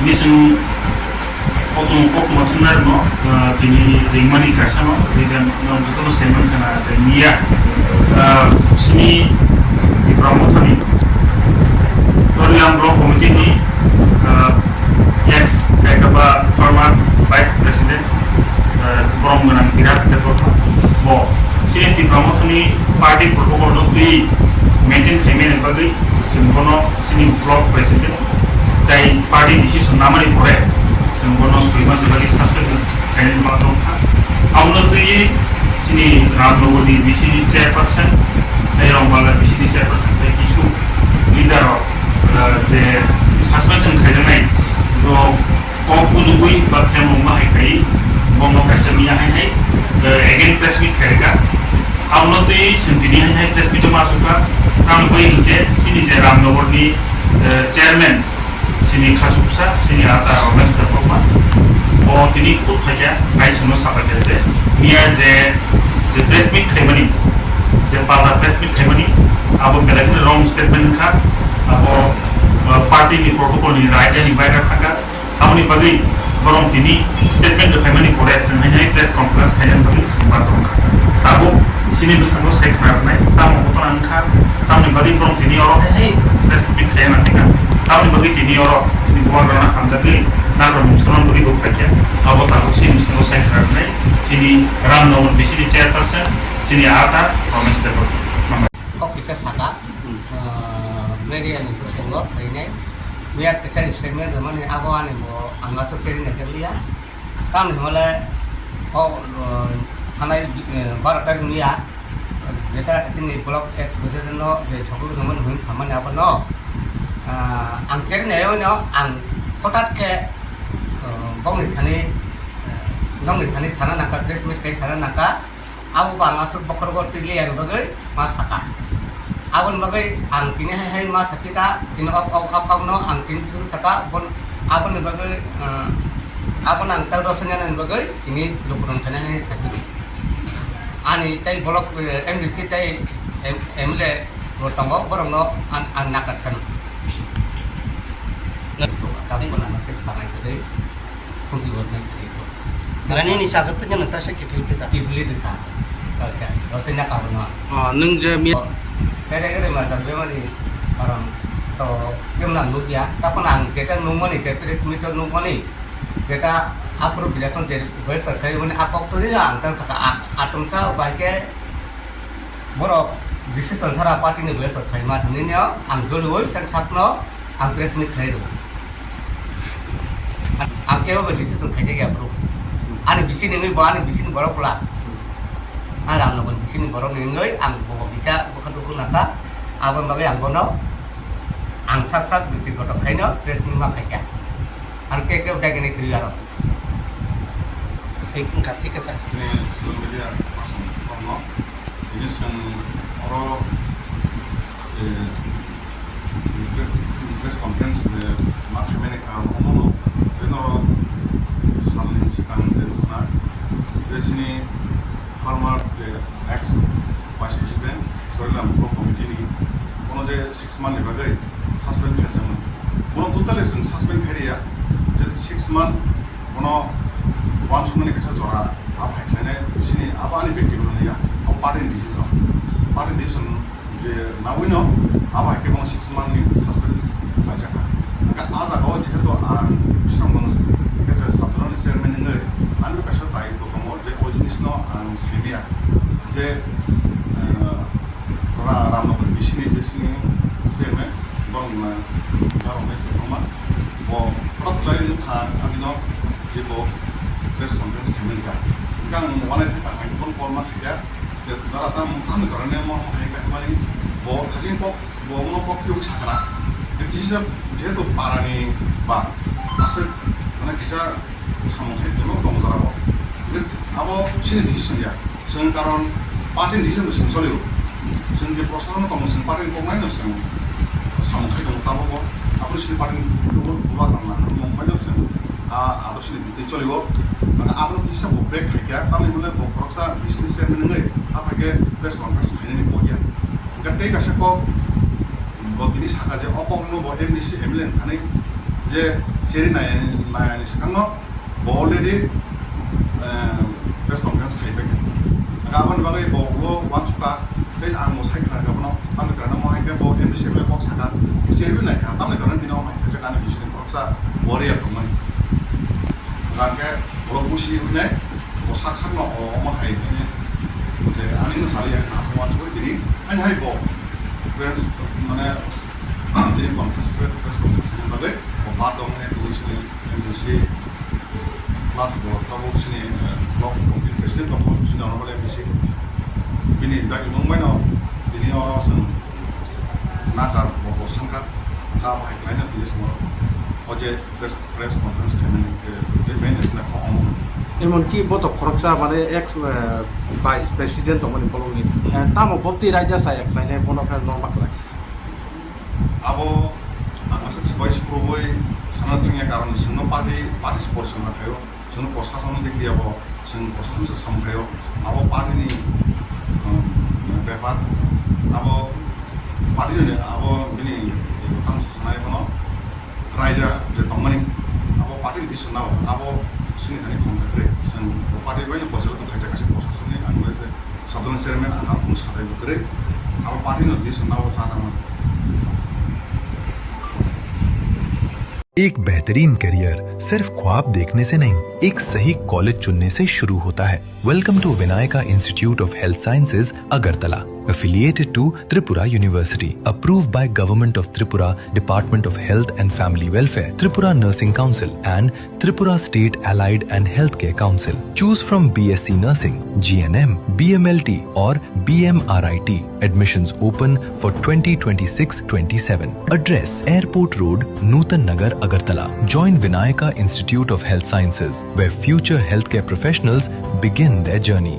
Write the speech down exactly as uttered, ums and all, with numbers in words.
Tini chwng koktwma koktwma thumnairokno, ah, tini ringmani kaisano reason no jotono saiman khana je miya, ah, sini Tipra Mothani Chorilam Block Committee ni, ah, ex ekaba former vice president, ah, borom gwnang Biraj Debbarma bo sini Tipra Mothani party protocol no twi maintain khaimani bagwi chwng bono sini block president tai party decision namani pore chwng bono soi masa bagwi suspend khainani ma tongkha. Abono twiwi chini Ramnagar ni B C ni chairperson tai Rongbal ni B C ni chairperson tai kisu leader rok, ah, je suspension khaijaknai rok kok bujugwi ba khemrokma hai khai bono kaisa miya hai hai, eh, again press meet khairikha. Abono twi chwng tini hai hai press meet o ma asukha. Tamoni bagwi hinkhe chini je Ramnagar ni, eh, chairman, chini khachuksa, chini ata Ramesh Debbarma, bo tini khud phaikha, hai chwngno sapaikha je miya je, je press meet khaimani, je pala press meet khaimani, abo belai kheno wrong statement wngkha, abo, uh, party ni protocol ni raida ni baira thangkha. Aboni bagwi borok tini statement rwkhaimani pore chwng haino press conference khainani bagwi chwng ma tongkha. Tabuk chini bwskango sai khna rwnai tamo ghotona wngkha, tamoni bagwi borok tini oro hai hai press meet khaina nangkha. Tamoni bagwi tini oro chini buar rana hamjakwi nagra mungsa bagwi bo phaikha. Abo tabuk chini bwskango sai khna rwnai chini Ramnagar B C ni chairperson chini ata Ramesh Debbarma. Kok kisa saka, ah, media ni bwskango phainai. Miya kwchari statement rwmani abo ani bo ang to cheri naijakliya. Tamni hwnle o, ah, thanai, eh, baro tarik miya, jeta chini block ex president no je chokwi rwmani hwn samani abono, ah, ang cheri naio no ang hotat khe, ah, bongni thani, eh, nongni thani sana nangka, press meet kai sana nangka. Abo bo ang aswk bokhorogo twi liyani bagwi ma saka. Aboni bagwi ang tini hai hai ma sapika, tini ok, ok, ok, okno ang tini tini saka, bon, aboni bagwi, ah, abono ang tak rosonyanani bagwi tini lukurok thani hai sapiro. Ani tei bolok, eh, M D C tei M-, M L A bo tongo, borokno ang, ang nakarkha. Tabuk bo nang khe sanai kwrwi. Khunti hor nai kwrwi kho. Mane nini sajak twi nang ta se kiphil phika. Kiphil phika. Kaisa, rosina ka bono. Ah, nwng je mi- Tere tere ma jang bemani karon to kemna nukya. Tapon ang keta nukmani, kepire tumi to nukmani. Keta apro bilaton je bai sarkhai mani akok to ni ang tang saka ak-, atung sa bai ke Borok decision sara party ni bai sok khaima thangwi no ang joliui sang sakno ang press meet khlai rwo. Ang kebo bai decision khaijak ya bro. Ani bisi ni wngwi bo ani bisi ni borok bwla. Ang Ramnagar bisi ni borok ni wngwi ang bo kisa bwkha dukhu naka. Aboni bagwi ang bono ang sak sak byaktigoto khaino press meet ma khaikha. Ang ke ke utai kene kiri aro. Thik wngkha, thik khe sa. Chini social media person no. Tini chwng oro je press conference je ma khaimani karon omono je norok salni swkang je nukna je chini former je ex vice president Chorilam Block Committee ni bono je six month ni bagwi suspend khaijak mano. Bono totally chwng suspend khairiya je six month Bono uansukmani kaisa jora a phai khlainai sini abo ani byaktigoto ya, abo party ni decision. Party ni decision je nawino abo hai khe bono six month ni suspend khlaijakha. Hwnkhe a jagao jehetu ang Bisram Gonj khe se Sabjorani chairman wngwi ani kaisa dayitwo tongo je o jinisno ang saimaya je, eh, Ra-, Ramnagar B C ni je sini chairman, borok wngkha Ramesh Debbarma. Bo hwtak khlai wngkha, ani no je bo press conference khaimani kha. Hwnkhe ang uanaui thangkha, ang bono call ma khaikha, je dara tam, tamni karone mo hai khaimani, bo khajini kok, bo omono kok phiyok sakha na. Kisa jehetu parani ba aswk, mane kisa samung khai tongno tong jora bo. Hwnkhe abo chini decision ya. Chwng karon party ni decision bo chwng solio. Chwng je proshasonno tongo, chwng party ni koknaino chwng samung khai tongo tabukbo. Aboni chini party ni bubagrang na hamung maino chwng a adorshoni bwtwi cholio. Mane abono kisa bo break khaikha, tamni hwnle bo khoroksa B C ni chairman wngwi a phaikhe press conference khainani kokya. Hwnkhe tei kaisa kok bo tini sakha je o kokno bo M D C M L A thani Je cherry nai nai ni swkang no bo already press conference khai pai kha. Aboni bagwi bo ulo uansukha tei ang bo sai khna kha bono tamni karana mo hai khe bo M D C kok sakha cherry nai kha tamni karana tini o hai kha ani bising khoroksa warrior tongmani. Hingkhe borok busi hwnwi bo sak sakno o omo hai hwnwi je ani no sari ya khna uansugwi tini ani hai bo press mane tini conference pre- press conference ni bagwi o ba tong ne tini sini M D C plus bo tabo sini block committee president tong sini honorable M D C bini dagi mungbai no tini o song nakar bo bo sangka ka bahai khlaina tini song o je press press conference khaimani je main is na kho omo. Emonki boto khoroksa mane ex vice president tongmani bolongni tamo bobti raida saya khlainai bono khe norma khlai. Abo ang aswk swbai sukrubui sana thangya karon chwngno party party support chwngno khaio chwngno prosasonno dikliya bo chwng prosasonse samkhaio abo party ni bepar abo party ni abo bini tang sanai bono raija je tongmani abo party ni tisana abo sini thani khom khatrwi chwng party bai no porjalo tong khaijak kaisa prosasonni ang bai se Sabdon chairman ang ang sathai bwkrwi abo party no dis na o sana man. एक बेहतरीन करियर सिर्फ ख्वाब देखने से नहीं, एक सही कॉलेज चुनने से शुरू होता है। Welcome to Vinayaka Institute of Health Sciences, Agartala, affiliated to Tripura University, approved by Government of Tripura, Department of Health and Family Welfare, Tripura Nursing Council, and Tripura State Allied and Healthcare Council. Choose from B S C Nursing, G N M, B M L T, or B M R I T. Admissions open for twenty twenty-six twenty-seven. Address: Airport Road, Nutan Nagar, Agartala. Join Vinayaka Institute of Health Sciences, where future healthcare professionals begin their journey.